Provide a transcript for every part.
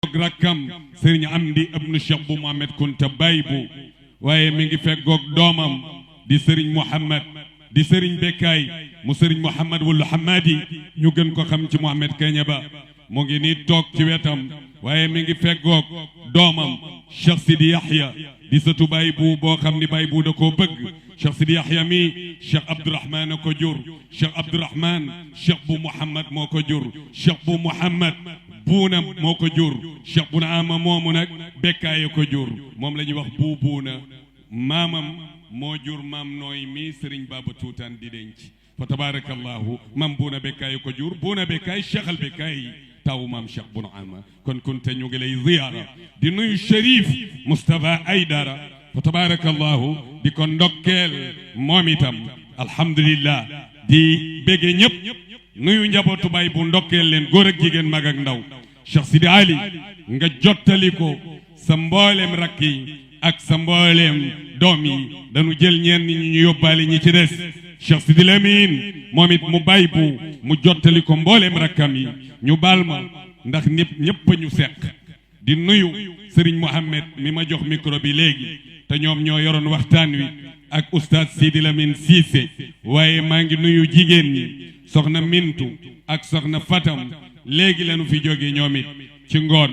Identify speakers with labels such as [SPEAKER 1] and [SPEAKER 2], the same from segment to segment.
[SPEAKER 1] rakkam sëriñ Amdi ibnu Cheikh bu Mohamed Kunta Baybu waaye mi ngi feggoog doomam di sëriñ Mouhamed di sëriñ Bekkaay mu sëriñ Mouhamed wulu Hamadi ñu gën ko xam ci Mohamed Keñeba mu ngi nii toog ci wetam waaye mi ngi feggoog doomam Cheikh Sidi Yahya di sëtu Baybu boo xam ni Baybu da koo bëgg Cheikh Sidi Yahya mi Cheikh Abdourahman ko jur Cheikh Abdourahman Cheikh bu Mouhamed moo ko jur Cheikh bu Mouhamed buuna moo ko jur Cheikh bu na ama moomu nag Bekkaay ko jur moom la ñuy wax buuna maamam moo jur maam nooy mi Serigne Baba Tuutaan di denc fa tabarakallahu mam buuna Bekkaay ko jur buuna Bekkaay Cheikh al Bekkaay taw maam Cheikh bu na ama kon kunte ñu ngi lay ziyaara di nuyu Cherif Moustapha Aydara fa tabarakallahu di ko ndokkeel moom itam alhamdulillah di bége ñëpp nuyu njabootu bay bu ndokkeel leen góor ak jigéen mag ak ndaw Cheikh Sidi Ali nga jottali ko sa mbooleem rakk yi ak sa mbooleem doom yi dañu jël ñenn ñi ñu yóbbaale ñi ci des Cheikh Sidi Lamine moom it mu bay bu mu jottali ko mbooleem rakkam yi ñu baal ma ndax ñëpp ñu seq di nuyu Serigne Mohamed mi ma jox micro bi léegi te ñoom ñoo yoroon waxtaan wi ak oustaz Sidi Lamine Cissé waaye maa ngi nuyu jigéen ñi soxna Mintu ak soxna Fatam léegi lañu fi jóge ñoom it ci ngoon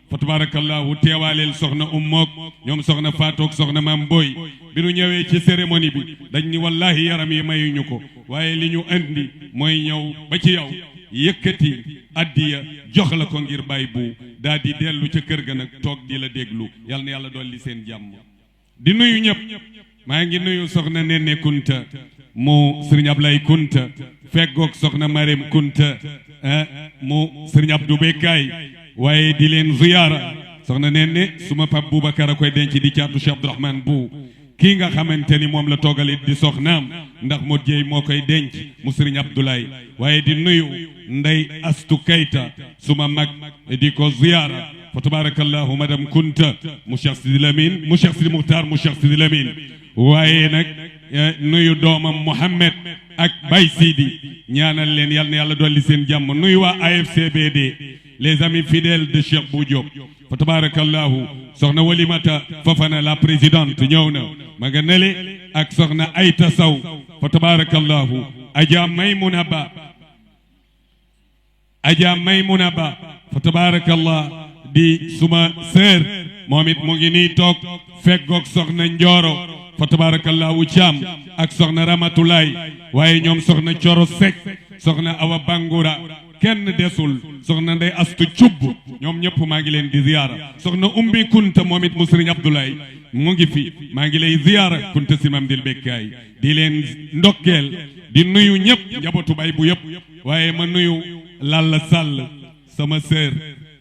[SPEAKER 1] fa tabarakallahu teewaaleel soxna ummook ñoom soxna Faatook soxna Maam Boy bi nu ñëwee ci cérémonie bi dañ ni wallahi yaram yi mayuñu ko waaye li ñu indi mooy ñëw ba ci yow yëkkati addiya jox la ko ngir bàyyi bu daal di dellu ca kër ga nag toog di la déglu yal na yàlla dolli seen jàmm di nuyu ñëpp maa ngi nuyu soxna Nene Kunta mu Serigne Ablaye Kunta feggoog soxna Marème Kunta mu Serigne Abdou Bekkaay waaye di leen ziyaara soxna Nene suma pap Boubacar a koy denc di caatu Cheikh Abdourahmane bu kii nga xamante ni moom la toogalit di soxnaam ndax moo jeey moo koy denc mu Serigne Abdoulaye waaye di nuyu Ndey Astu Kayta suma mag di ko ziyaara fa tabarakallahu madame Kunta mu Cheikh Sidi Lamine mu Cheikh Sidi Muxtaar mu Cheikh Sidi Lamine waaye nag nuyu doomam Mohamed ak Bay Sidi ñaanal leen yal na yàlla dolli seen jàmm nuyu waa AFCBD les amis fidèles de Cheikh Bou Diop fa tabarakallahu soxna Walimata Fafana la présidente ñëw na ma nga nele ak soxna Ayta Saw fa tabarakallahu Adja Maymuna Ba fa tabarakallah di suma sœur moom it mu ngi nii toog feggoog soxna Njooro fa tabarakallahu Caam ak soxna Ramatulaay waaye ñoom soxna Coro Sek soxna Awa Bangura kenn desul soxna Ndey Astu Cubb ñoom ñëpp maa ngi leen di ziyaara soxna Umbi Kunta moom it mu Sëriñ Abdoulaye mu ngi fi maa ngi lay ziyaara Kunta Simam dil Bekkaay di leen ndokkeel di nuyu ñëpp njabootu bay bu yëpp waaye ma nuyu Lalla Sall sama sœur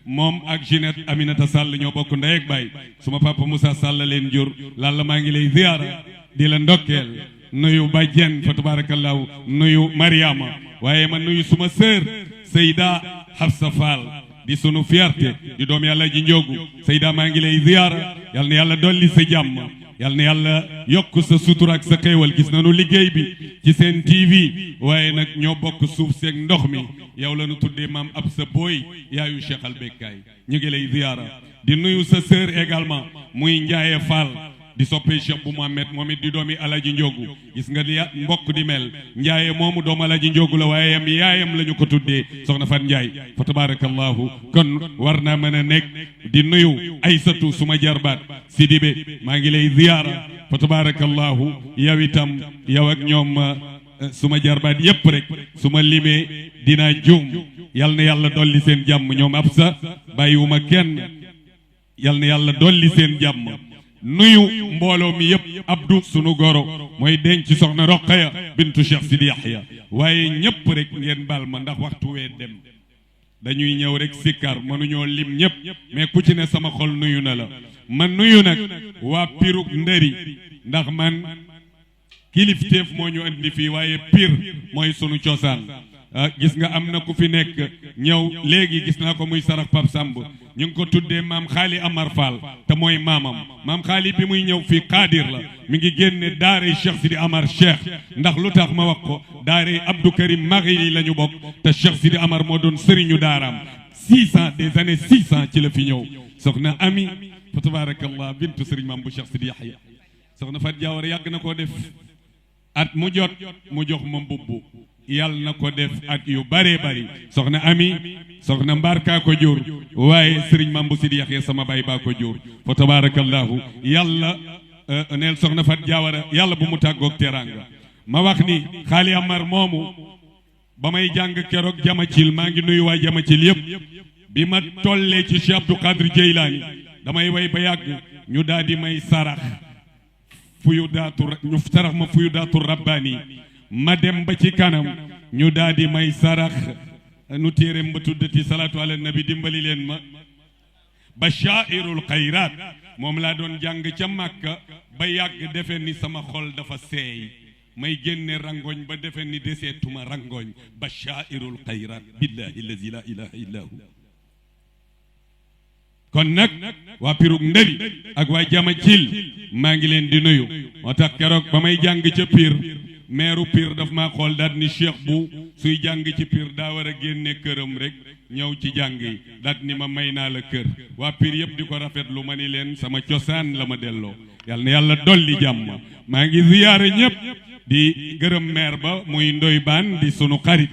[SPEAKER 1] moom ak Ginette Aminata Sall ñoo bokk ndey ak baay suma papa Moussa Sall leen jur Lalla maa ngi lay ziyaara di la ndokkeel nuyu Badiane fa tabarakallahu nuyu Mariama waaye ma nuyu suma sœur Seyda Hafsa Fall di sunu fierté di doom yàlla ji njóogu Seyda maa ngi lay ziyaara yal na yàlla dolli sa jàmm yal na yàlla yokk sa sutura ak sa xéewal gis nañu liggéey bi ci seen TV waaye nag ñoo bokk suuf seeg ndox mi yow la ñu tuddee maam ab sa booy yaayu Cheikh al Bekkaay ñu ngi lay ziyaara di nuyu sa sœur également muy Njaaye Fall di soppee Cheikh bu Mohamed moom it di doomi Alaji Njogu gis nga li mbokk di mel Njaaye moomu doomu Alaji Njogu la waaye yaayam la ñu ko tuddee soxna Fat Njaay fa tabarakallahu kon war naa mën a nekk di nuyu Aysatu suma jarbaat Sidibe maa ngi lay ziyaara fa tabarakallahu yow itam yow ak ñoom suma jarbaat yépp rek suma limee dinaa juum yal na yàlla dolli seen jàmm ñoom ab sa bàyyiwuma kenn yal na yàlla dolli seen jàmm nuyu mbooloo mi yëpp Abdou sunu goro mooy denc soxna Roqaya bintu Cheikh Sidi Yahya waaye ñëpp rek ngeen baal ma ndax waxtu wee dem dañuy ñëw rek sikkar mënuñoo lim ñëpp mais ku ci ne sama xol nuyu na la man nuyu nag waa Piruk Ndëri ndax man kilifteef moo ñu andi fii waaye Pire mooy sunu cosaan gis nga am na ku fi nekk ñëw léegi gis naa ko muy sarax Pap Samb ñu ngi ko tuddee maam Xaali Amar Fall te mooy maamam maam Xaali bi muy ñëw fii Qaadir la mi ngi génne daaray Cheikh Sidi Amar Cheikh ndax lu tax ma wax ko daaray Abdou Karim Maghili la ñu bokk te Cheikh Sidi Amar moo doon sëriñu daaraam 600 des années 600 ci la fi ñëw soxna Ami fa tabarakallah bintu sëriñ Maam bu Cheikh Sidi Yahya soxna Fat Diawara yàgg na koo def at mu jot mu jox ma mbubb yàlla na ko def at yu bare bari soxna Ami soxna Mbarka ko jur waaye sëriñ Maam bu Sidi Yahya sama baay baa ko jur fa tabarakallahu yàlla neel soxna Fat Diawara yàlla bu mu tàggoog teraanga ma wax ni xaali Amar moomu ba may jàng keroog Jamacil maa ngi nuyu waa Jamacil yëpp bi ma tollee ci Cheikh Abdou Qadir Jeylaani damay way ba yàgg ñu daal di may sarax ñu sarax ma fuyu daatu rabbaani ma dem ba ci kanam ñu daal di may sarax nu téeréem ba tuddati salaatu ala nabi dimbali leen ma bashaa'irul xayraat moom laa doon jàng ca Màkka ba yàgg defe ni sama xol dafa seey may génne rangoñ ba defe ni deseetuma rangoñ bashaa'irul xayraat billahi allazi la ilaha illa hu kon nag waa Pirug Ndëri ak waa Jamacil maa ngi leen di nuyu moo tax keroog ba may jàng ca Pire meeru Pire daf maa xool daal ni cheikh bu suy jàng ci Pire daa war a génne këram rek ñëw ci jàng yi daal ni ma may naa la kër waa Pire yëpp di ko rafetlu ma ni leen sama cosaan la ma delloo yal na yàlla dolli jàmm maa ngi ziyaare ñëpp di gërëm maire ba muy Ndoy Baan di sunu xarit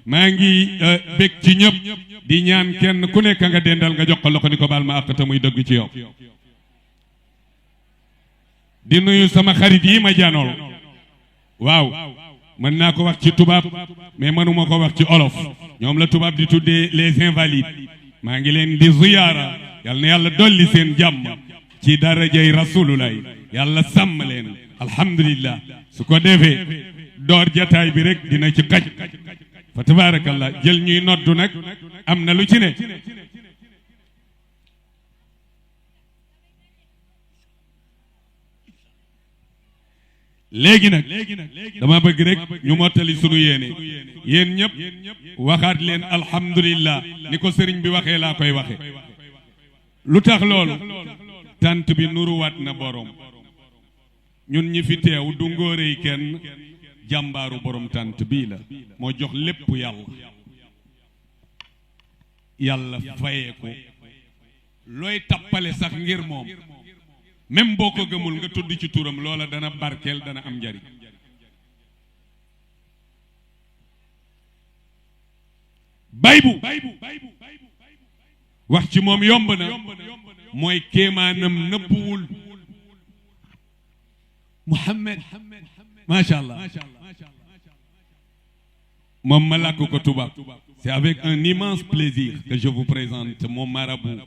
[SPEAKER 1] maa ngi bég ci ñëpp di ñaan kenn ku nekk nga dendal nga jox ko loxo ni ko baal ma àq te muy dëgg ci yow di nuyu sama xarit yi ma janool waaw mën naa ko wax ci tubaab mais mënuma ko wax ci olof ñoom la tubaab di tuddee les invalides maa ngi leen di ziyaara yal na yàlla dolli seen jàmm ci darajay rasulullah yàlla sàmm leen alhamdulillah su ko defee door jataay bi rek dina ci xaj fa tabarakallah jël ñuy noddu nag am na lu ci ne léegi nag dama bëgg rek ñu mottali sunu yéene yéen ñëpp waxaat leen alhamdulillah ni ko sëriñ bi waxee laa koy waxe lu tax loolu tant bi nuruwaat na borom ñun ñi fi teew du ngóorey kenn jàmbaaru borom tant bii la moo jox lépp yàlla fayee ko looy tappale sax ngir moom même boo ko gëmul nga tudd ci turam loola dana barkeel dana am njariñ baybu wax ci moom yomb na mooy kéemaanam nëbbuwul Muhammad macha allah moom ma làkk ko tubaab c'est avec un immense plaisir que je vous présente mon marabout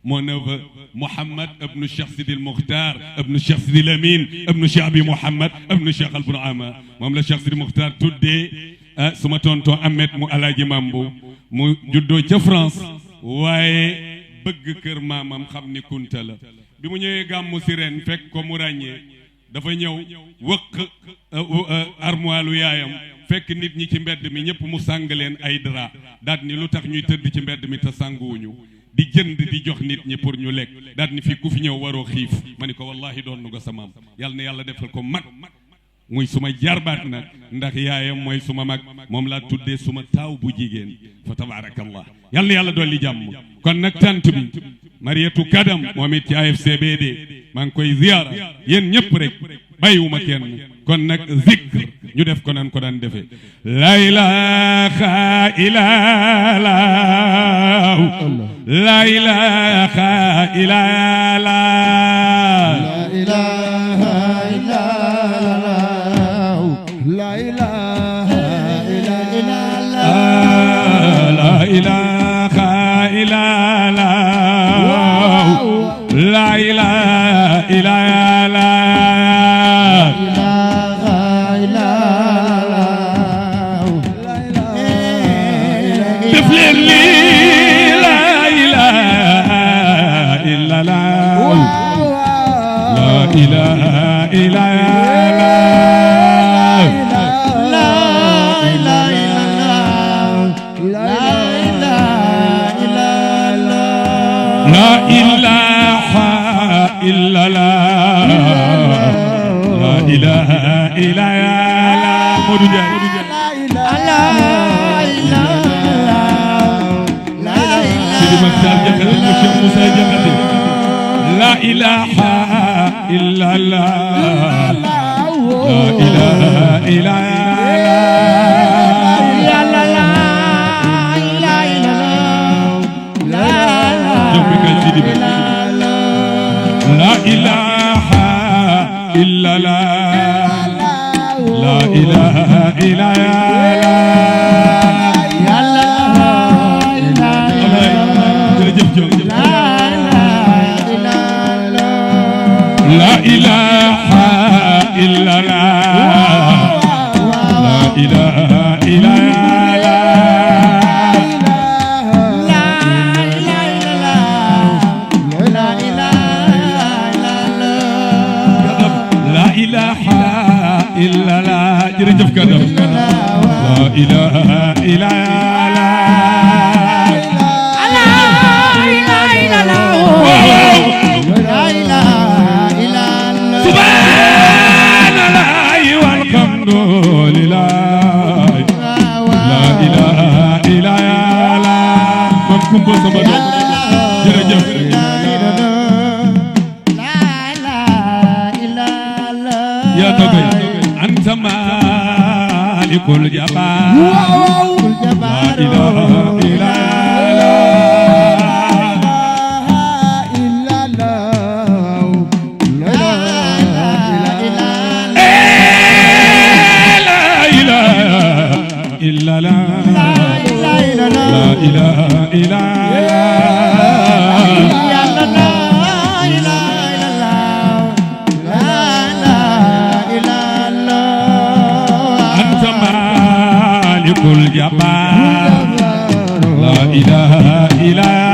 [SPEAKER 1] mon neveu Mohamed ibn Cheikh Sidi Mokhtar ibn Cheikh Sidi Lamine ibn Cheikh Abi Mohamed ibn Cheikh Al Bounama moom la Cheikh Sidi Mokhtar tuddee suma tonton Ahmed mu alaaji Mambu mu juddoo ca France waaye bëgg kër maamam xam ni kunta la bi mu ñëwee gàmmu si ren fekk ko mu ràññee dafa ñëw wëq armoilu yaayam fekk nit ñi ci mbedd mi ñëpp mu sàng leen ay dara daat ni lu tax ñuy tëdd ci mbedd mi te sànguwuñu di jënd di jox nit ñi pour ñu lekk daat ni fii ku fi ñëw waroo xiif ma ni ko wallahi doon nu ko sa maam yàlla na yàlla defal ko mag muy suma jarbaat nag ndax yaayam mooy suma mag moom laa tuddee suma taaw bu jigéen fa tabarakallah yàlla na yàlla dolli jàmm kon nag tant bi Mariétou Kadam moom it ci AFCBD maa ngi koy ziyaara yéen ñëpp rek bàyyiwuma kenn kon nag zikr ñu def ko nan ko daan defee la ilaha illallah la ilaha illallah la ilaha illallah la ilaha illallah la ilaha illallah la ilaha illallah Makhtar Diakhaté mu Cheikh Moussa Diakhaté la ilaha illa Allah la ilaha illa La ilaha illallah La ilaha La ilaha illallah La ilaha illallah jërëjëf kadam la ilaha illallah la ilaha illallah subhanallahi walhamdulillah la ilaha illallah man kumba sama doom jërëjëf ya tabay أنت مالك الجبار لا إله إلا الله لا إله إلا كل جبار لا إله إلا الله لا إله إلا الله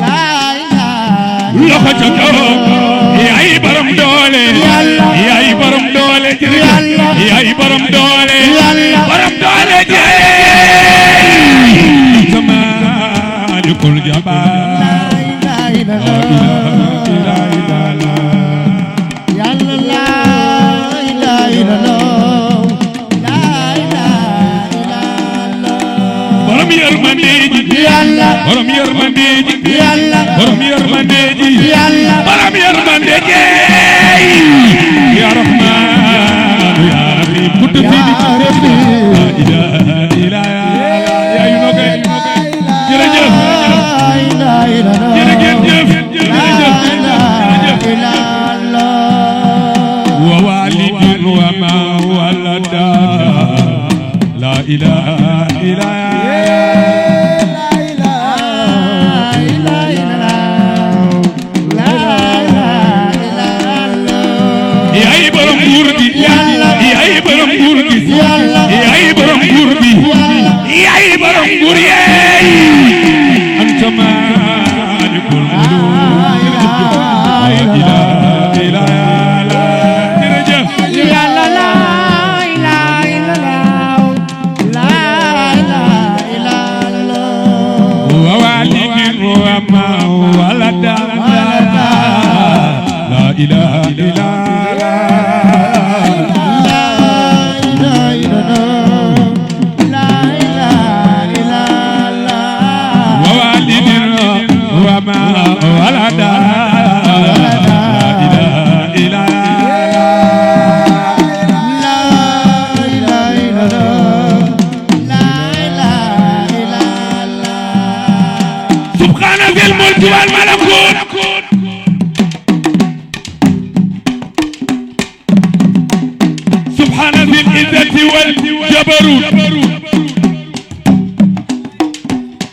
[SPEAKER 1] لا إله يا خجل يا إبرم دولة يا إبرم دولة يا إبرم دولة إبرم دولة جمال كل جبار لا إله إلا الله borom yërmande ji yàlla borom yërmande ji yàlla borom yërmande ji ya rahman ya rahim kudd fi la ilaha illa ya yu nokay jërëjëf wa walidin wa ma walada la ilaha illa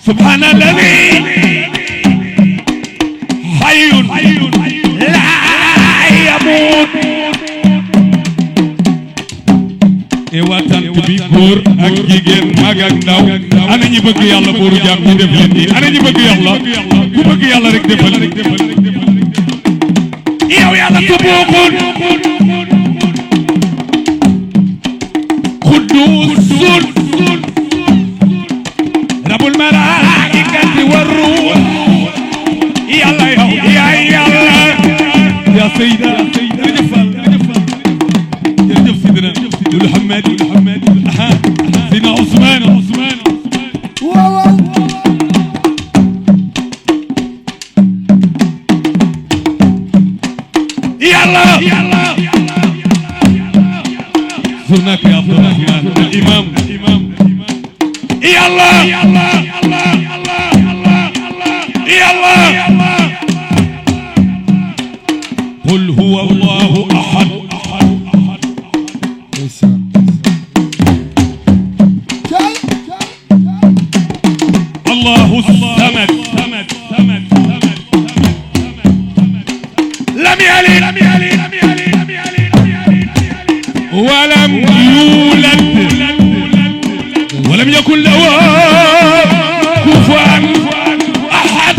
[SPEAKER 1] سبحان الذي حي لا يموت ewatan bi góor ak jigéen mag ak ndaw ana ñi bëgg yàlla buuru jaam ñi def leen nii ana ñi bëgg yàlla ku bëgg yàlla rek defal yow yàlla subuukun quduusun rabbul malaa'ikati war ruuh yàlla yow yaa yàlla yaa sayda jërëjëf Sidina Muhammad يلا يلا يلا قل هو الله احد الله الصمد لم يلد ولم يولد ولم يكن له كفوا احد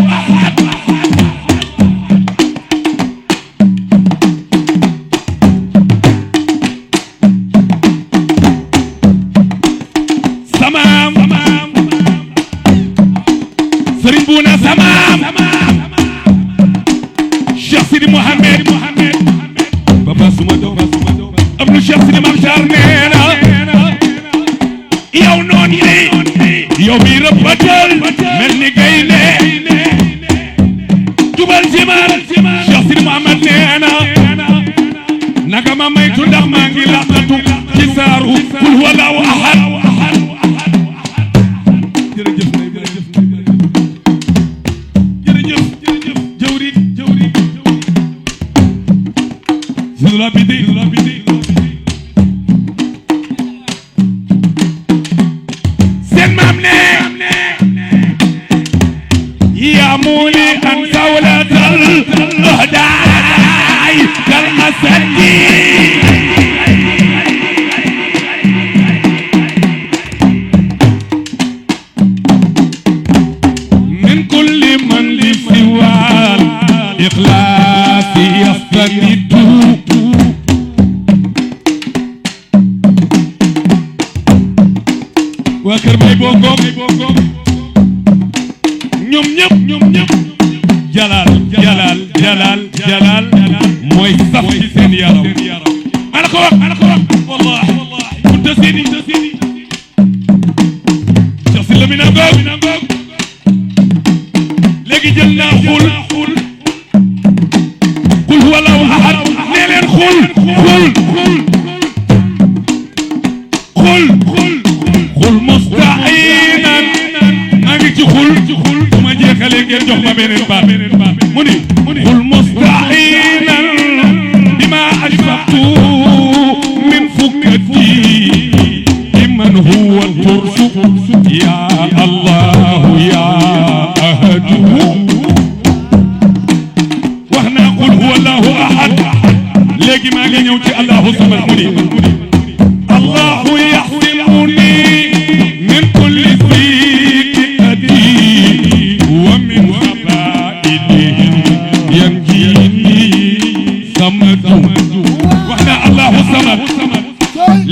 [SPEAKER 1] سمام سرين بونا سمام شيخ سيدي محمد بابا سمدو ابن شيخ سيدي مختار نينا yow noon yi yow mi rëbbatal mel ni gaynde jubal ci man Cheikh Sidi Mouhamad neena naka ma maytu ndax maa ngi laqatu ci saaru kul huwallahu ahad jërëjëf jawri zula bidi ياموني أن دولة الأهداي كالأسد من كل من لسوى الإخلاص يستند وكرمي بوكم ñoom ñëpp jalal mooy saf ci seen yaram ana ko wax wallahi kunta sini Cheikh si lamina ngoog léegi jël naa xul huwa allahu ahad nee leen xul musta'inan maa ngi ci xul ma jeexalee ngeen jox ma beneen baat mu ni qul musta'inan bima ashfaqtu min fukkati liman huwa tursu ya allah ya ahadu wax naa qul huwa allahu ahad léegi maa ngi ñëw ci allahu samad mu ni allahu yaxsimuni min kulli waxna allahu samad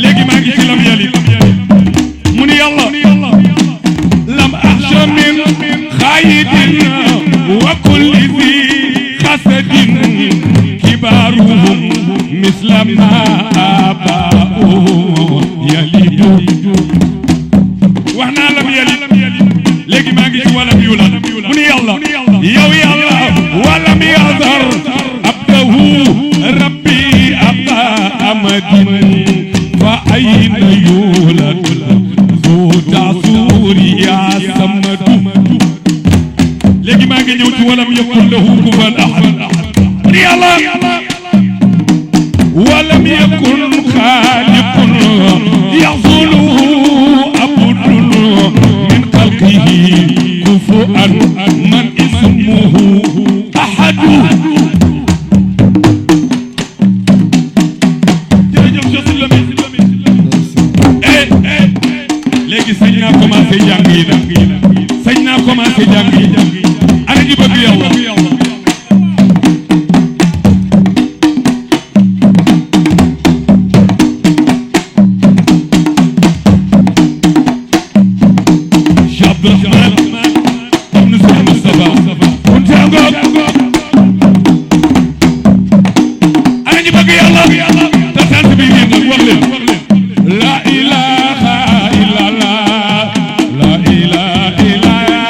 [SPEAKER 1] léegi maa ngi ci lam yalid mu ni yàlla lam axsha min xaayidin wa kulli zi xasadin kibaaruhum misla ma abaa'uhum yalidu waxna lam yalid léegi maa ngi ci walam yulad mu ni yàlla yow yàlla walam yazar ربي أبا أمد فأين يولد ذو تعصور يا سمد لكن ما قلت ولم يكن له كفوا أحد يا الله ولم يكن خالق يظله أبد من خلقه كفوا من اسمه أحد léegi sañ naa commencé jàng yi nag sañ naa commencé jàng yi ana ñu bëgg yàlla Cheikh Abdourahmane ibn Sëriñ Moustapha kunte ngoog ana ñu bëgg yàlla te sant bi ngeen nag wax leen la ilaha illallah la ilaha illallah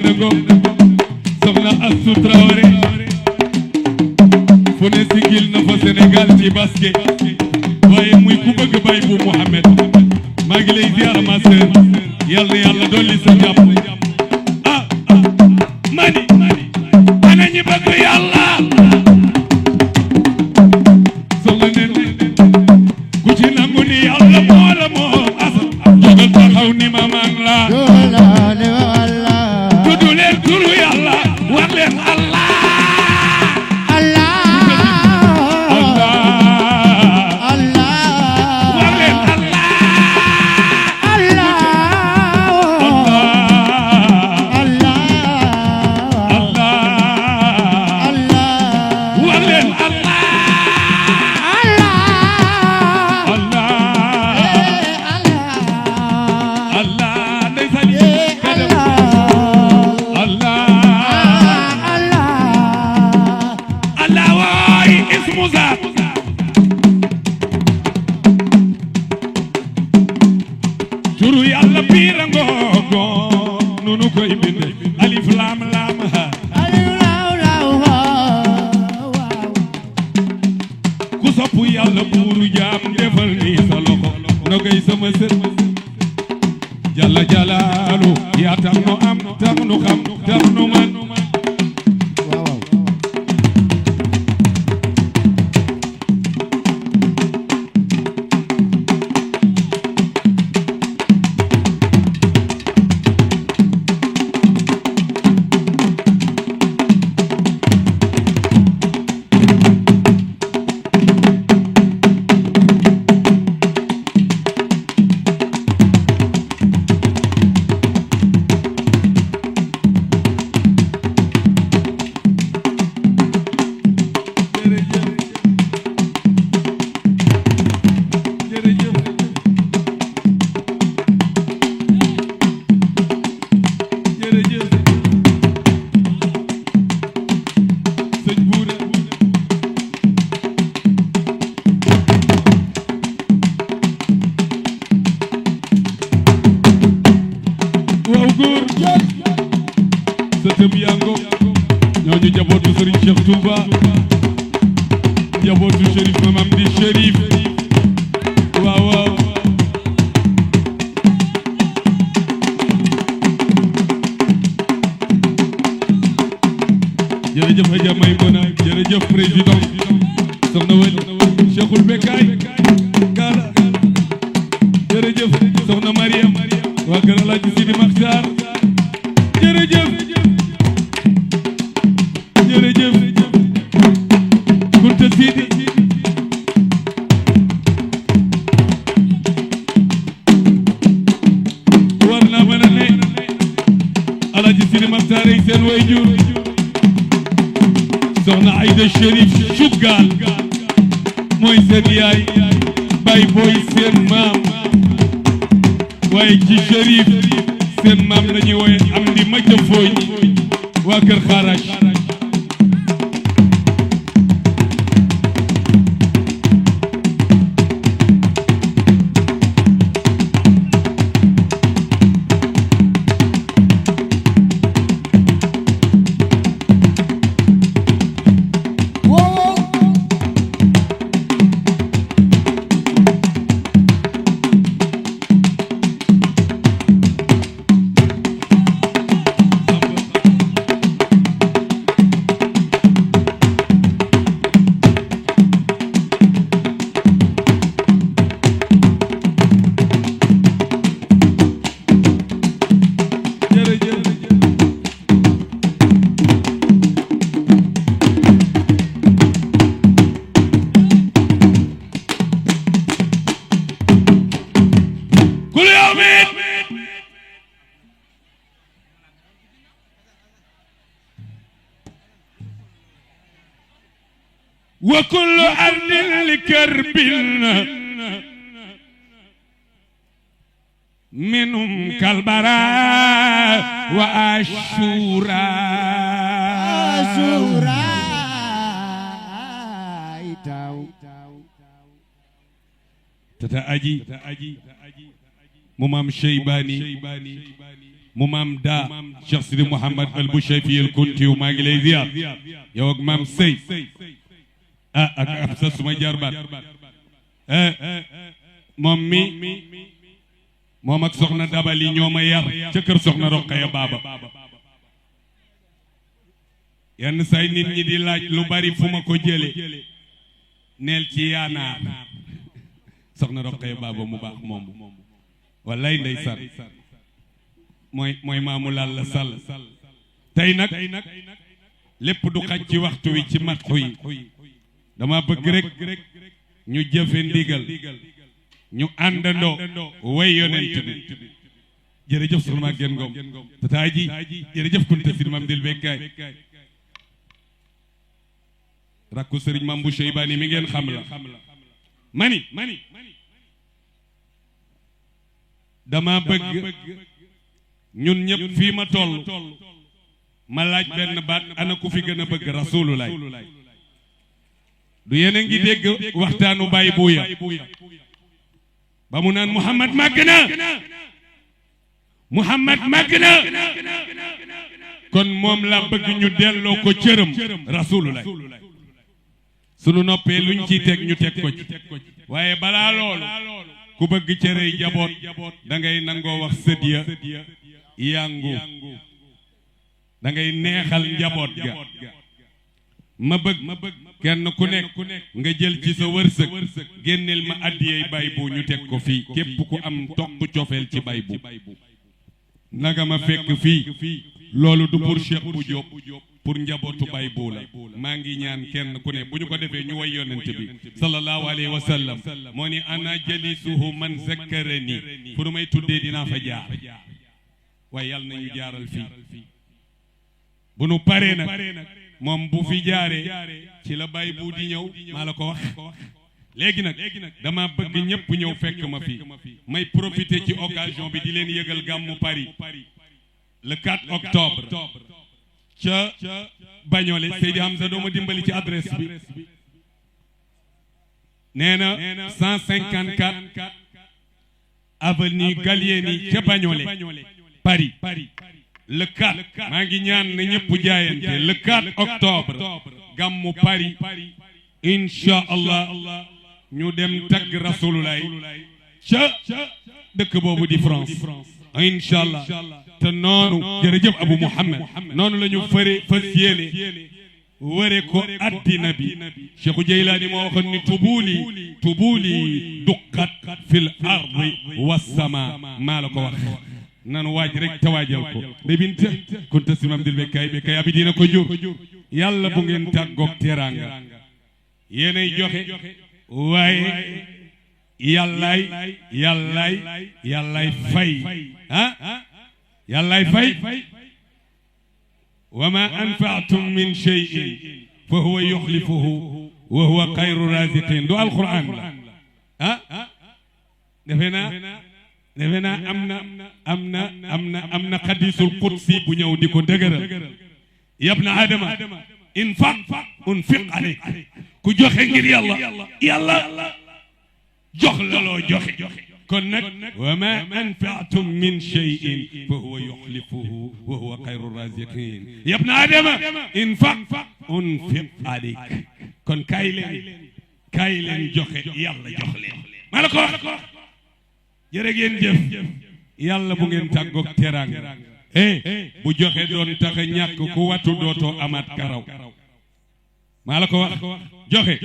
[SPEAKER 1] na ko soxna Astou Traoré fu ne sigil na fa Sénégal ci basket waaye muy ku bëgg bay bu Mouhamed maa ngi lay ziar ma sœur yàlla na yàlla dolli sa jàmm mani ana ñi bëgg yàlla soxla nen ku ci nangu ni yàlla moo la moom asa jógal taxaw ni ma man la tudd leen turu yàlla wax leen Allah turu yàlla biira ngoogo nunu koy binde alif laam laam ha ku soppu yàlla buuru jaam defal ni sa loxo nogay sama sër jalla jalaalu yaa tax nu am tax nu xam tax nu man sëtëm yango ñooñu jabootu Serigne Cheikh Touba jabootu Chérif Mamam di Chérif waaw waaw jërëjëf Adja Maymuna jërëjëf président soxna Wali Cheikhul Bekkaay Gala jërëjëf soxna Mariam waa kër Alaaji Sidi Maxtaar jërëjëf jërëjëf Kunta Sidi war naa mën a ne Alaaji Sidi Maxtaar ay seen way jur soxna Aïda Chérif Chougal mooy seen yaay bay booy seen maam waaye ci Chérif seen maam lañuy woye am di macca fooy waa kër xaaraj وكل أرض لكرب منهم كالبراء وأشورا تتا أجي ممام شيباني mu maam daa Cheikh Sidi Mouhamad al Bouchayfi al Kuntiyu maa ngi lay ziar yow ak maam Sey ak ab sa suma jarbaat moom ak soxna Dabali ñoo ma yar ca kër soxna Roqaya Baaba yenn say nit ñi di laaj lu bari fu ma ko jële neel ci yaanaar soxna Roqaya Baaba mu baax moom wallaay ndeysaan mooy maamu Lalla Sall tey nag lépp du xaj ci waxtu wi ci matxu yi dama bëgg rek ñu jëfe ndigal ñu àndandoo way yonent bi jërëjëf soxna Maguette Ngom tata ji jërëjëf Kunta Sidi Mam Dil Bekkaay rakku sëriñ Mam bu Cheybani mi ngeen xam la mani dama bëgg ñun ñëpp fii ma toll ma laaj benn baat ana ku fi gën a bëgg Rasulullah du yéen a ngi dégg waxtaanu Baye Bouya ba mu naan Muhammad màgg na Muhammad màgg na kon moom la bëgg ñu delloo ko cëram Rasulullah sunu noppee luñ ciy teg ñu teg ko ci waaye balaa loolu ku bëgg cërey jaboot da ngay nangoo wax sëdiya yangu da ngay neexal njaboot ga ma bëgg kenn ku nekk nga jël ci sa wërsëg génneel ma addiyey bay bu ñu teg ko fii képp ku am toq cofeel ci bay bu naga ma fekk fii loolu du pour Cheikh bu Diop pour njabootu bay bu la maa ngi ñaan kenn ku ne bu ñu ko defee ñu way yonent bi sallallahu alayhi wa sallam moo ni ana jalisuhu man zakkarani fu nu may tuddee dinaa fa jaar waaye yàlla nañu jaaral fii bu nu paree nag moom bu fi jaaree ci la bay bu di ñëw maa la ko wax léegi nag dama bëgg ñëpp ñëw fekk ma fii may profiter ci occasion bi di leen yëgal gàmmu Paris le 4 octobre ca Bagnolet Seydi Hamza dooma dimbali ci adresse bi nee na 154 avenue Gallieni ca Bagnolet Paris le 4 maa ngi ñaan na ñëpp jaayante le 4 octobre gàmmu Paris incha allah ñu dem tagg Rasulullah ca dëkk boobu di France incha allah te noonu jërëjëf Abu Muhammad noonu la ñu fas yéene wëre ko addina bi Cheikhu Jeylaani moo waxoon ni tubuuli duqat fil ardi wassama maa la ko wax nanu waaj rek tawaajal ko day bint Kunta Sidi Mam Dil Bekkaay abi dina ko jur yàlla bu ngeen tàggoog teraanga yéenay joxe waaye yàllaay fay yàllaay fay wa ma anfa'tum min shay'in fa huwa yukhlifuhu wa huwa khayru raziqin du alquran la defe naa am na xadisul qudsi bu ñëw di ko dëgëral yabna adama unfiq alayk ku joxe ngir yàlla jox la loo joxe kon nag wa ma anfa'tum min shay'in fa huwa yukhlifuhu wa huwa khayru raziqin yabna adama unfiq alayk kon kaay leen joxe yàlla jox leen maa la ko wax jërë ngeen jëf yàlla bu ngeen tàggoog teraanga bu joxe doon tax a ñàkk ku watu dootoo amaat karaw maa la ko wax joxe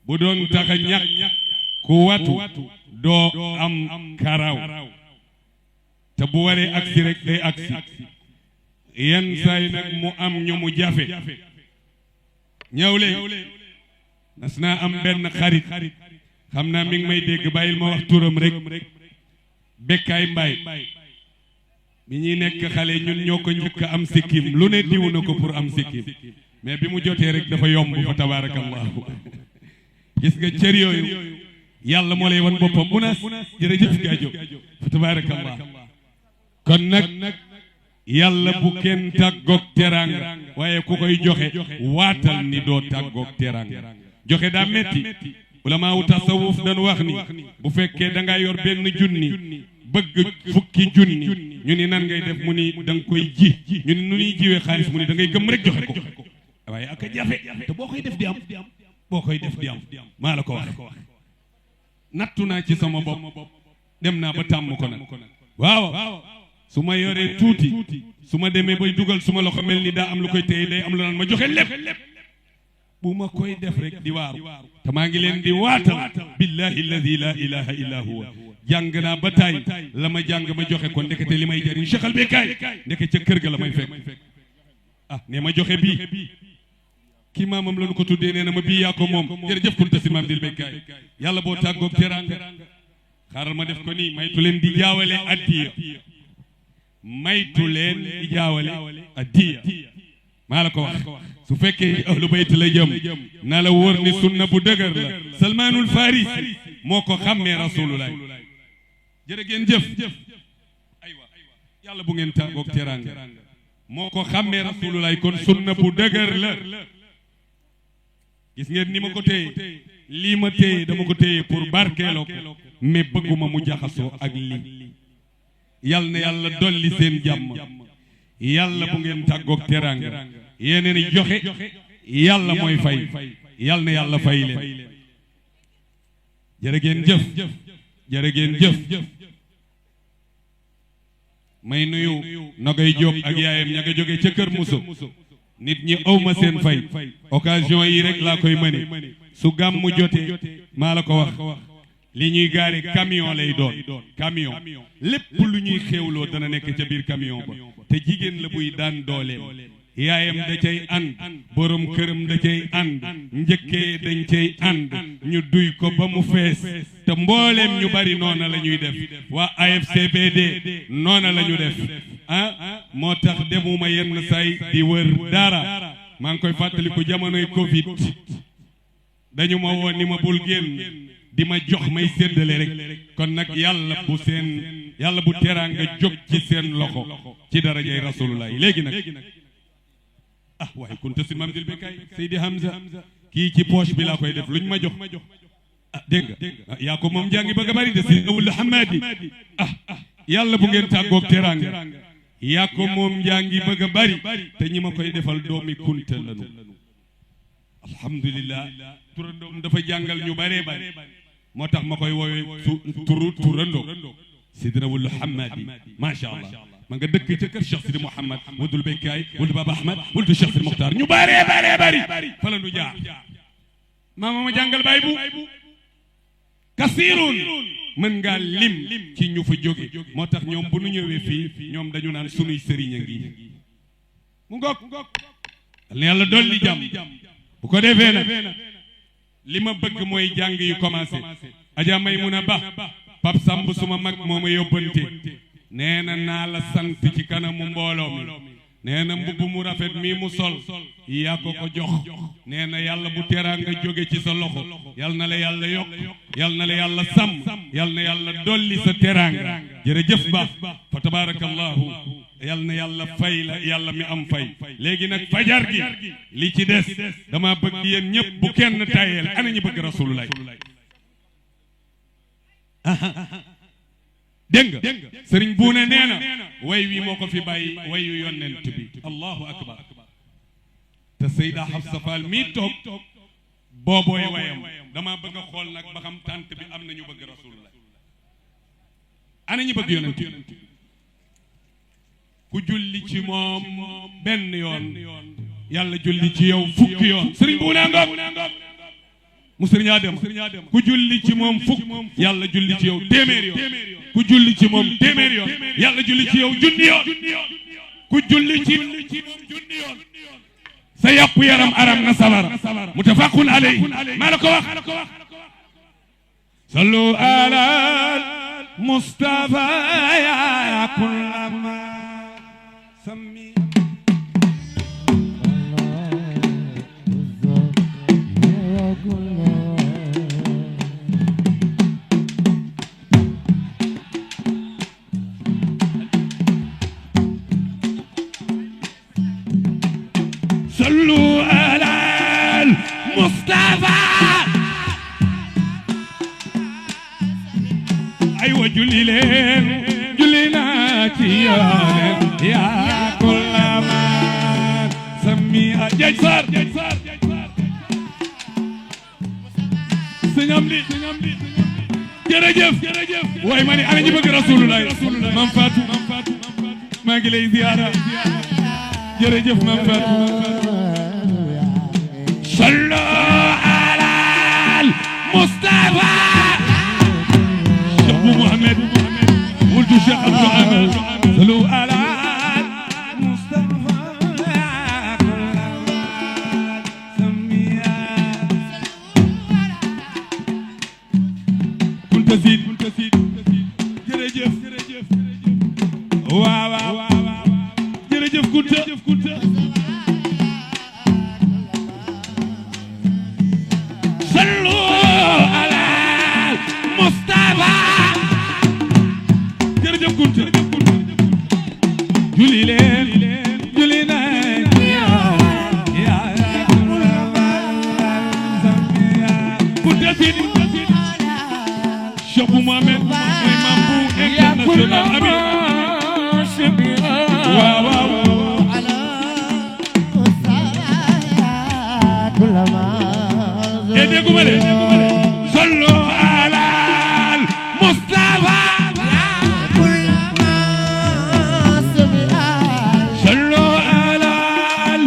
[SPEAKER 1] bu doon tax a ñàkk ku watu doo am karaw te bu waree agsi rek day agsi yenn saay nag mu am ñu mu jafe ñëw leen nas naa am benn xarit xam naa mi ngi may dégg bàyyil ma wax turam rek Bekkaay Mbaay bi ñuy nekk xale ñun ñoo ko njëkk am sikkim lu ne diw na ko pour am sikkim mais bi mu jotee rek dafa yomb fa tabarakallahu gis nga cër yooyu yàlla moo lay wan boppam munas jërëjëf gaajo fa tabarakallah kon nag yàlla bu kenn tàggoog teraanga waaye ku koy joxe waatal ni doo tàggoog teraanga joxe daa metti ulama wu tasawuf dañu wax ni bu fekkee da nga yor benn junni bëgg fukki junni ñu ni nan ngay def mu ni da nga koy ji ñu ni nu ñuy jiwee xaalis mu ni da ngay gëm rek joxe ko waaye ak a jafe te boo koy def di am maa la ko wax nattu naa ci sama bopp dem naa ba tàmm ko nag waaw su ma yoree tuuti su ma demee bay dugal su ma loxo mel ni daa am lu koy téye day am lu naan ma joxe lépp bu ma koy def rek di waaru te maa ngi leen di waatal billahi alladi la ilaha illa huwa jàng naa ba taay la ma jàng ma joxe ko ndekete li may jariñ Cheikh al Becaye ndeke ca kër ga la may fekk ne ma joxe bii kii maamam la nu ko tuddee nee na ma bii yaa ko moom jërëjëf Kunta Si Maam Dil Becaye yàlla boo tàggoog teraanga xaaral ma def ko nii maytu leen di jaawale addiya maa la ko wax su fekkee ahlu bayt la jëm na la wóor ni sunna bu dëgër la Salmaanul Farisi moo ko xàmmee rasulullah jërë ngeen jëf aywa yàlla bu ngeen tàggoog teraanga moo ko xàmmee rasulullah kon sunna bu dëgër la gis ngeen ni ma ko téye lii ma téye dama ko téye pour barkeeloo ko mais bëgguma mu jaxasoo ak lii yal na yàlla dolli seen jàmm yàlla bu ngeen tàggoog teraanga yeneen i joxe yàlla mooy fay yal na yàlla fay leen jërë ngeen jëf may nuyu Nogay Jóob ak yaayam ña nga jóge ca Kër Muso nit ñi awma seen fay occasion yi rek laa koy mëne su gàmmu jotee maa la ko wax li ñuy gaare camion lay doon camion lépp lu ñuy xéewloo dana nekk ca biir camion ba te jigéen la buy daan dooleem yaayam da cay ànd borom këram da cay ànd njëkkee dañ cay ànd ñu duy ko ba mu fees te mbooleem ñu bari noona la ñuy def waa AFCBD noona la ñu def moo tax demuma yenn say di wër dara maa ngi koy fàttaliku jamonoy Covid dañu ma woon ni ma bul génn di ma jox may séddale rek kon nag yàlla bu teraanga jóg ci seen loxo ci darajay rasulullah léegi nag waaye Kunta Si Maam Dil Becaye Seydi Hamza kii ci poche bi laa koy def luñ ma jox dégg nga yaa ko moom jàngi bëgg a bari de si awul hamadi yàlla bu ngeen tàggoog teraanga yaa ko moom jàngi bëgg a bari te ñi ma koy defal doomi Kunta lanu alhamdulillah turandoom dafa jàngal ñu baree bari moo tax ma koy woowee turandoo Sidina Wulu Hamadi macha allah ma nga dëkk ca kër Cheikh Sidi Mouhamad wudul Becaye wudul Baba Ahmad wudul Cheikh Sidi Mokhtar ñu baree bari fa la nu jaar maama ma jàngal baay bu kasirun mën ngaa lim ci ñu fa jóge moo tax ñoom bu nu ñëwee fii ñoom dañu naan sunuy sëriñ a ngi mu ngoog ne yàlla dolli jàmm bu ko defee nag li ma bëgg mooy jàng yu commencé Adja Maymuna Ba Pap Samb suma mag moo ma yóbbante nee na naa la sant ci kanamu mbooloo mi nee na mbubb mu rafet mii mu sol yaa ko ko jox nee na yàlla bu teraanga jóge ci sa loxo yal na la yàlla yokk yal na la yàlla sàmm yal na yàlla dolli sa teraanga jërëjëf ba fa tabarakallahu yal na yàlla fay la yàlla mi am fay léegi nag fajar gi li ci des dama bëgg yéen ñëpp bu kenn tayeel ana ñi bëgg rasulullah dégg nga sëriñ buune nee na way wi moo ko fi bàyyi wayu yonent bi allahu akbar te Seyda Hafsa Fall mii toog boobooy wayam dama bëgg a xool nag ba xam tànt bi am nañu bëgg rasulullah ana ñu bëgg yonent bi ku julli ci moom benn yoon yàlla julli ci yow fukki yoon sëriñ buune ngoog mu sëriñ Adama ku julli ci moom fukk yàlla julli ci yow téeméer yoon ku julli ci moom téeméer yoon yàlla julli ci yow junni yoon ku julli ci moom junni yoon sa yàpp yaram aram na sawara mutafaqun alayhi maa la ko wax sallu ala mustafa ya kullama sammi صلوا على المصطفى أيوة julli leen julli naa ci yoon yaa kulla man sami a Jeej Sarr sëñ Amdi jërëjëf waaye ma ni ana ñi bëgg Rasulullah Mam Fatou maa ngi lay ziyaara jërëjëf Mam Fatou sallu alal Mustafa Cheikh Bou Mohamed wuldu Cheikh Abdou Amal sallu alal Mustafa kunta siid jërëjëf waaw jërëjëf kunta sallu alal Mustafa jërëjëf kunta julli leen julli leen kunta siid Cheikh Bou Mohamed mooy maam bu international amin waaw e dégguma le sallu alal Mustafa sallu alal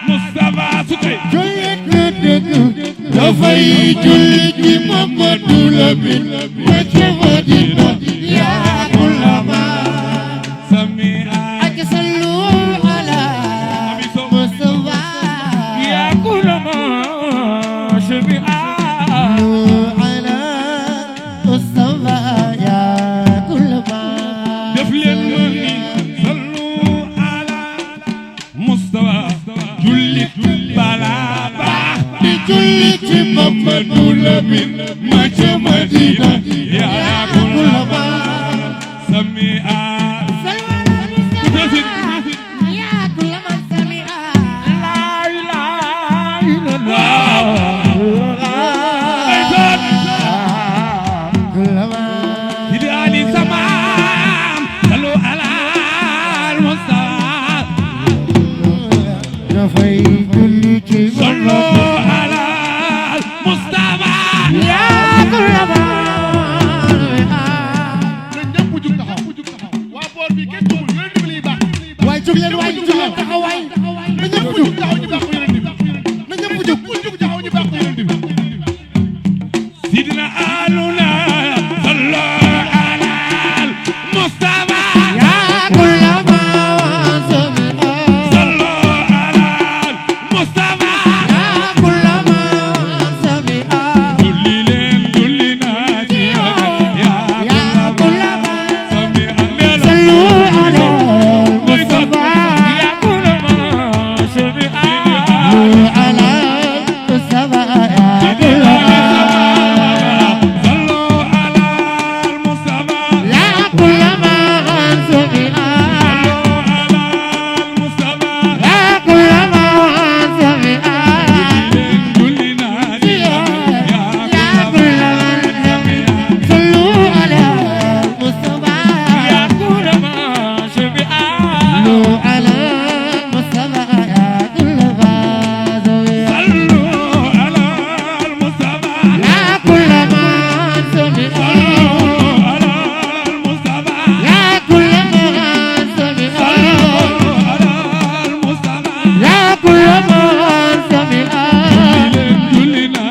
[SPEAKER 1] Mustafa dafay julli ci Mamadu Lamin ma ca Madina yaa kullama samia ak sallu ala Mustafa yaa kullama samia ala Mustafa yaa kullama def leen ma ni sallu ala Mustafa julli bala julli ci Mamadu Lamin ma ca Madina yaa kullama samia yaa kullama samia la ilaha illallah kullama idi ali samam sallu ala Mustafa dafay julli ci
[SPEAKER 2] كل من سمع
[SPEAKER 1] كلنا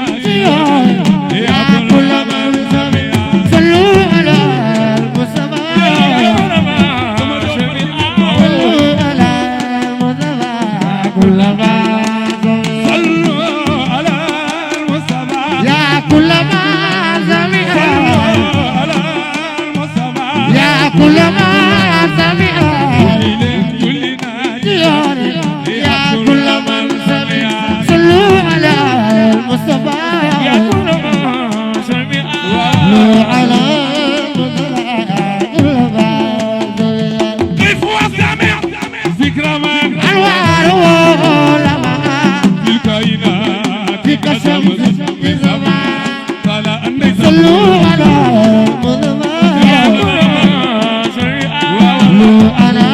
[SPEAKER 1] يا كل من سمع
[SPEAKER 2] صلوا على المصطفى صلوا على المصطفى كل من
[SPEAKER 1] صلوا على المصطفى
[SPEAKER 2] يا كل من سمع
[SPEAKER 1] على المصطفى
[SPEAKER 2] يا كل من سمع
[SPEAKER 1] كلنا
[SPEAKER 2] يا كل من سمع صلوا على المصطفى
[SPEAKER 1] يا كل من سمع
[SPEAKER 2] صلوا على المصطفى كل من
[SPEAKER 1] كيف وسمع ذكر من
[SPEAKER 2] أنوار ولمعة
[SPEAKER 1] في الكائنات
[SPEAKER 2] في كشف الزمان
[SPEAKER 1] قال أني
[SPEAKER 2] صلوا على المصطفى صلوا على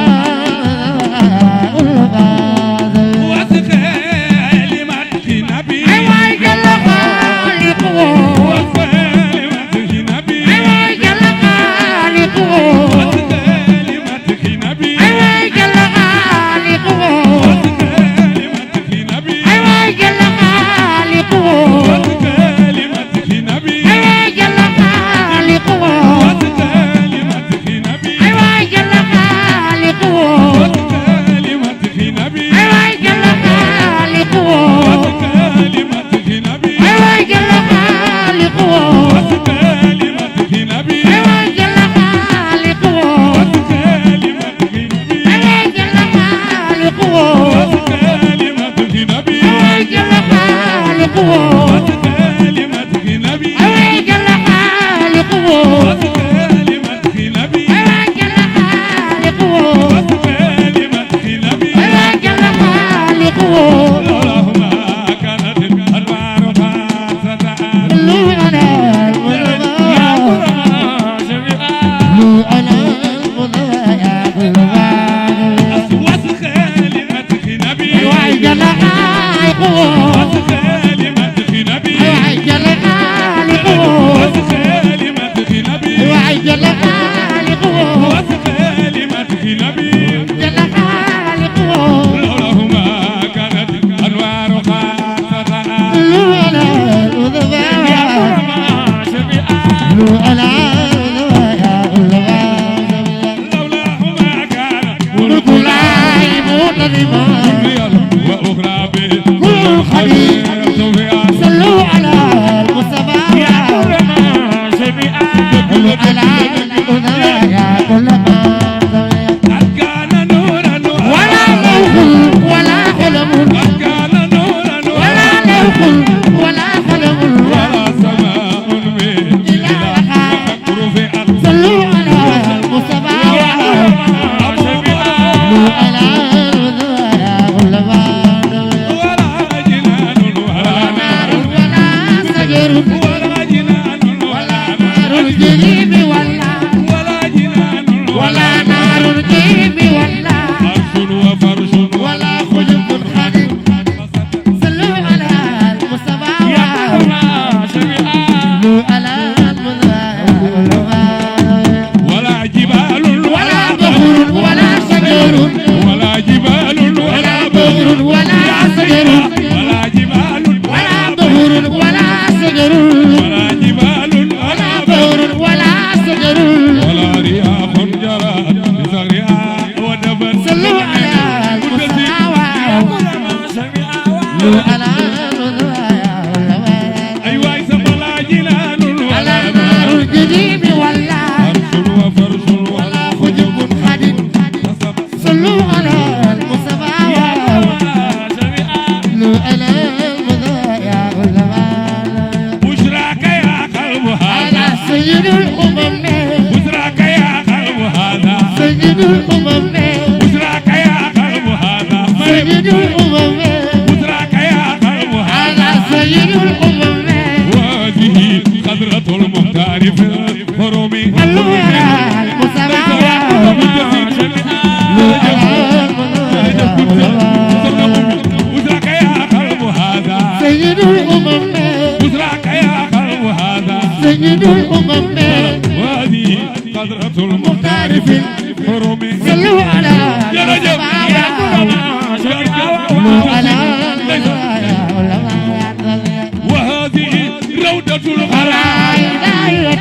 [SPEAKER 1] وهذه روضة الغرائب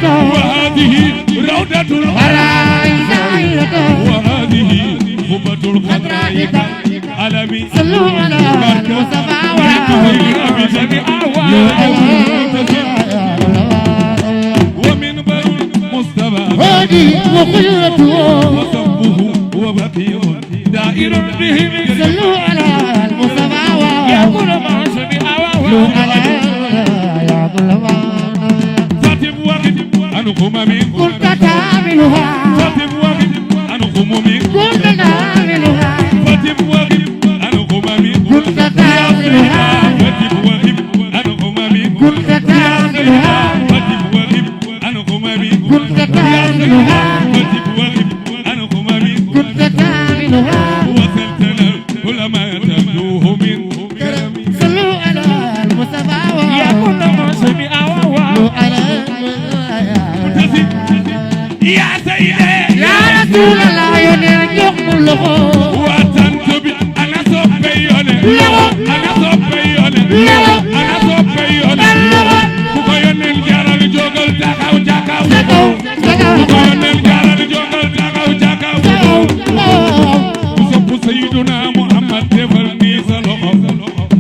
[SPEAKER 1] وهذه روضة الغرائب وهذه خبة الخضراء علمي
[SPEAKER 2] صلوا على المصطفى
[SPEAKER 1] ومنبر المصطفى
[SPEAKER 2] هادي وخيرته
[SPEAKER 1] وصبه وبكي دائر بهم
[SPEAKER 2] صلوا على المصطفى
[SPEAKER 1] يا كل ما سمع
[SPEAKER 2] صلوا على يا كل ما
[SPEAKER 1] فاتب وقت أنكم من
[SPEAKER 2] كنت تعملها
[SPEAKER 1] فاتب وقت أنكم من
[SPEAKER 2] كنت تعملها
[SPEAKER 1] فاتب وقت أنكم من
[SPEAKER 2] كنت تعملها
[SPEAKER 1] فاتب وقت أنكم من
[SPEAKER 2] كنت تعملها
[SPEAKER 1] فاتب وقت أنكم من
[SPEAKER 2] كنت تعملها
[SPEAKER 1] فاتب وقت أنكم من
[SPEAKER 2] كنت تعملها
[SPEAKER 1] وصلتنا العلماء تبدوه من كرمي
[SPEAKER 2] صلوا على المصطفى
[SPEAKER 3] يا كل ما سمع
[SPEAKER 2] صلوا على
[SPEAKER 1] يا سيدي
[SPEAKER 2] يا رسول الله ينجح له
[SPEAKER 1] وتنتبه أنا صبيوني أنا صبيوني أنا صبيوني كوكايون الجارة جوجل تاكاو تاكاو كوكايون الجارة جوجل تاكاو تاكاو وصف سيدنا محمد تفرني سلوخ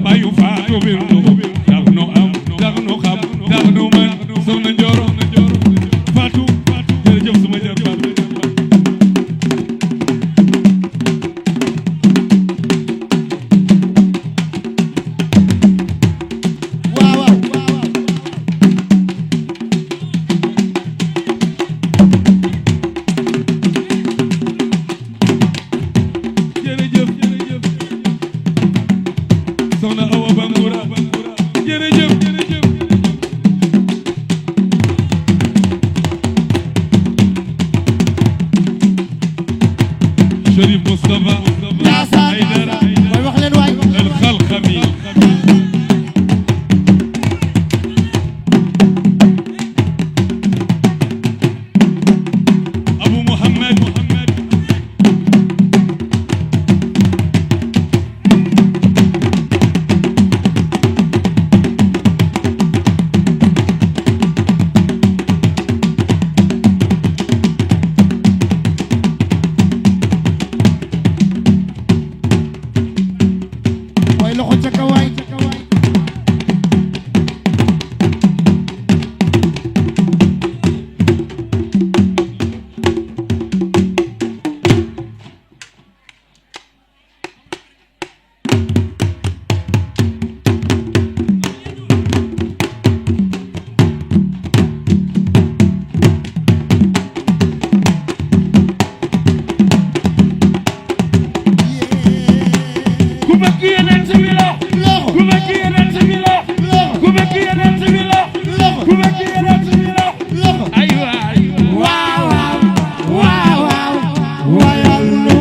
[SPEAKER 1] ما يفاتو بنتو دغنو أم دغنو خم دغنو من سمنا جورو فاتو جرجف سما جربان jërëjëf soxna Awa Bangoura jërëjëf Chérif Moustapha Aïdara
[SPEAKER 2] mooy wax leen waay
[SPEAKER 1] الخلخمي أبو محمد
[SPEAKER 2] mooy loxo ca kaw waay
[SPEAKER 3] ku bëgg yeneen si bi la ku bëgg yeneen si bi la ku bëgg yeneen si bi la ku bëgg yeneen si bi la ay waay
[SPEAKER 2] waaw waaw waaw wayal nu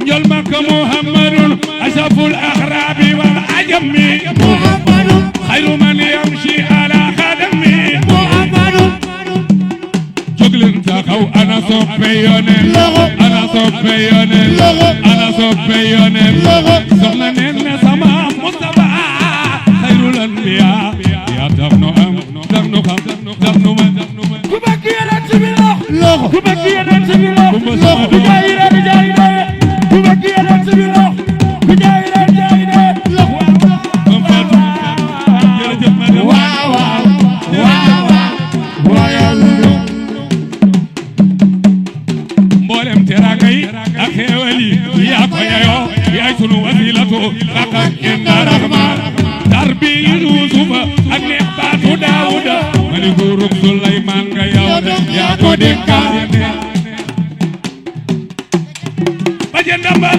[SPEAKER 1] njol makka muhammadun asaful axraabi wal ajami
[SPEAKER 2] muhammadu
[SPEAKER 1] xayru man yamshi ala xadami
[SPEAKER 2] muhammadu
[SPEAKER 1] jóg leen taxaw ana soppe yoneen ana soppe yoneen ana soppe yoneen soxna neen ne sama Mustafa xayrul anbiya yaa tax nu am tax nu xam tax nu man
[SPEAKER 3] ku bëgg yeneen si bi la
[SPEAKER 2] loxo
[SPEAKER 3] ku bëgg yeneen si bi la ku jaay leen jaay de ku bëgg yeneen si bi la ku jaay leen jaay de
[SPEAKER 1] Mam Fatou jërëjëf madame
[SPEAKER 2] waaw waaw wayal nu
[SPEAKER 1] mboolem teraanga yi ak xéewal yi yaa ko yayoo yaay sunu wasilatu xaqan inda rahman tarbi Yuusufa ak neex baatu Daawuda maliku ruk Suleymaan nga yow yaa ko dénkaane ba jëndamba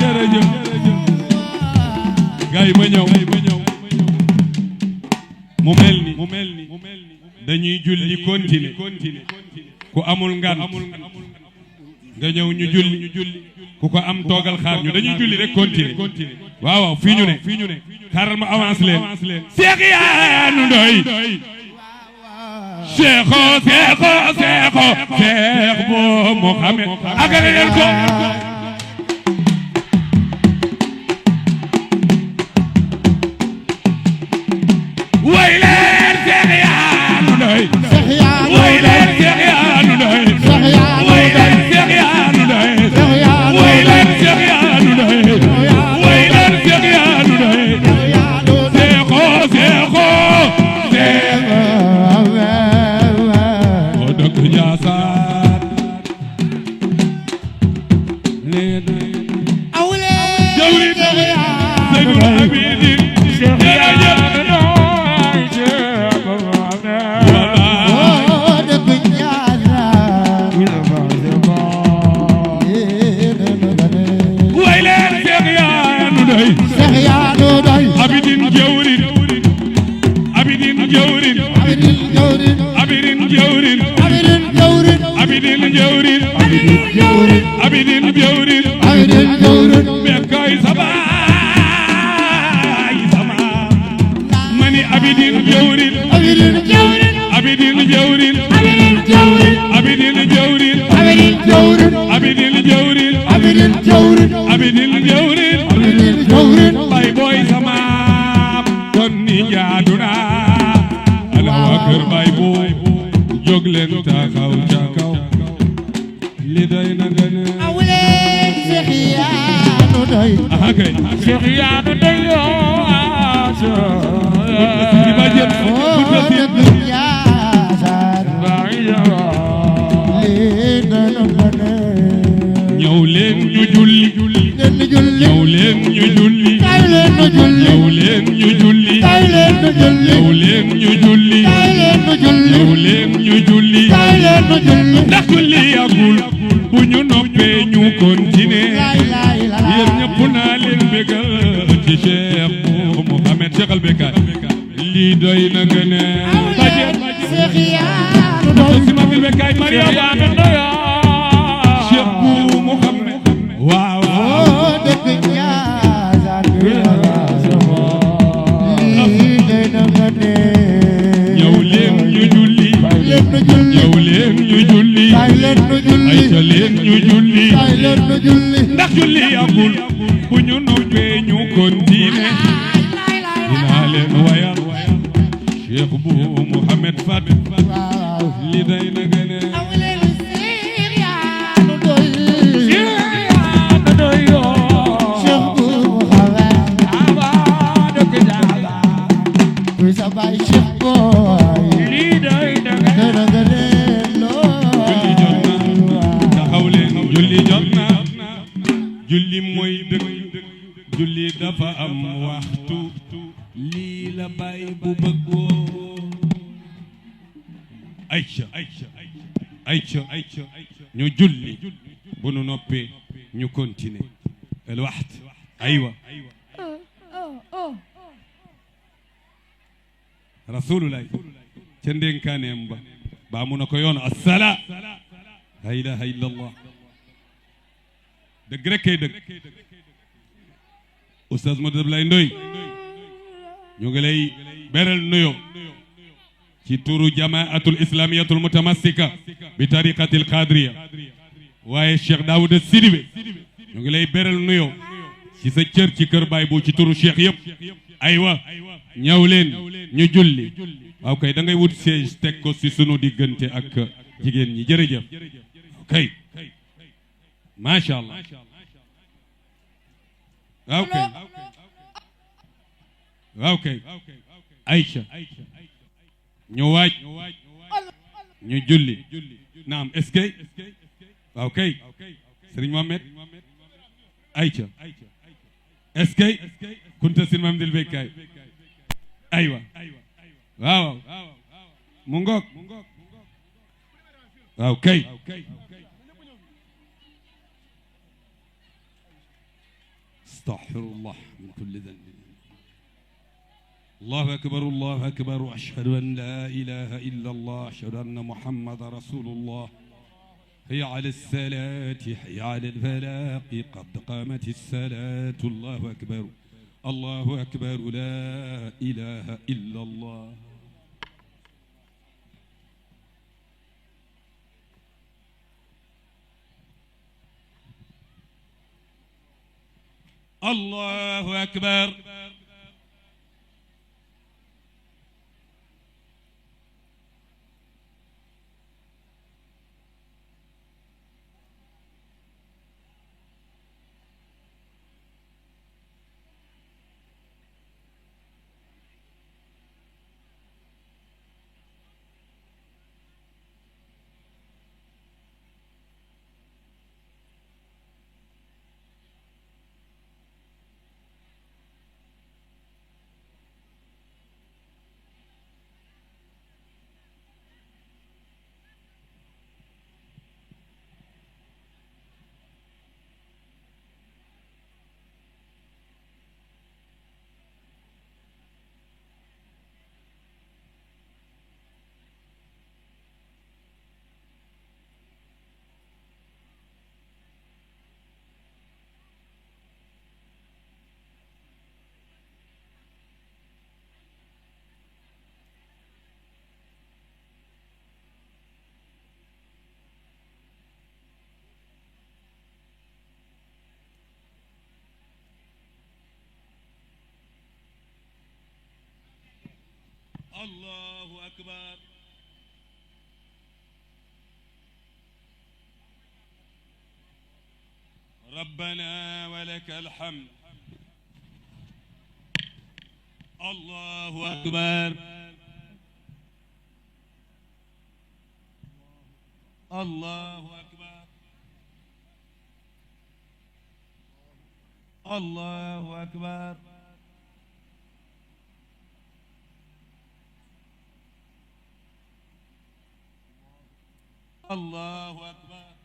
[SPEAKER 1] jërëjëf gaay ma ñëw mu mel ni dañuy julli continuer ku amul ngan nga ñëw ñu julli ku ko am toogal xaar ñu dañuy julli rek continuer waaw waaw fii ñu ne xaaral ma avance leen Seex yaa nu doy Seexo Seex bu Muhammad agale leen ko way leen Seex yaa nu doy way leen Seex yaa nu doy way leen Seex yaa nu doy way leen Seex yaa nu doy way leen Seex yaa nu doy Seexo o dëkk Njaasaan jawri Seydul Abidin Abidin jawrin Abidin jawrin Abidin jawrin Abidin jawrin Abidin jawrin Abidin jawrin Bekkay sabay sama mani Abidin jawrin Abidin jawrin Abidin jawrin Abidin jawrin Abidin jawrin bay boy sama kon ni jaaduna ala waa kër bay bu jóg leen taxaw ca kaw li doy na gën
[SPEAKER 2] Seex yaa nu doy
[SPEAKER 3] Seex yaa nu doy
[SPEAKER 1] di ba jëm ñëw leen ñu julli ñëw leen ñu julli ñëw leen ñu julli ñëw leen ñu julli ñëw leen ñu julli ndax julli yàggul bu ñu noppee ñu continuer yéen ñëpp naa leen bégal ci Cheikh bu Mouhamed Cheikh al Bekkaay lii doy na gën a
[SPEAKER 2] Seex yaa nu doy
[SPEAKER 1] si ma fi Bekkaay Mariama Cheikh bu Mouhamed waaw ñëw leen ñu julli ñëw leen ñu julli ayca leen ñu julli ndax julli yàggul bu ñu noppee ñu continuer dinaa leen wayal Cheikh bu Mouhamed Fat li day na gën a julli jot na julli mooy dëgg julli dafa am waxtu lii la bàyyi bu bëggoo ayca ñu julli bu nu noppee ñu continuer el waxt aywa rasulullah ca ndénkaaneem ba mu na ko yoon assala la ilaha illallah dëgg rek kay dëgg oustaz Modou Abdoulaye Ndoye ñu ngi lay beral nuyo ci turu jamaatul islamiyatul mutamassika bi tariqatil qadriya waaye Cheikh Daouda Sidibé ñu ngi lay beral nuyo ci sa cër ci kër baay bu ci turu Cheikh yëpp aywa ñëw leen ñu julli waaw kay da ngay wut siège teg ko ci sunu diggante ak jigéen ñi jërëjëf kay macha allah waaw kay Aïcha ñu waaj ñu julli naam est-ce que waaw kay Serigne Mohamed Aïcha est-ce que kunta sin mam dil Bekkaay aywa waaw mu ngoog waaw kay astaghfirullah min kulli dhanb الله أكبر الله أكبر أشهد أن لا إله إلا الله أشهد أن محمد رسول الله حي على الصلاة حي على الفلاح قد قامت الصلاة الله أكبر الله أكبر لا إله إلا الله الله أكبر الله أكبر ربنا ولك الحمد الله أكبر الله أكبر الله أكبر الله أكبر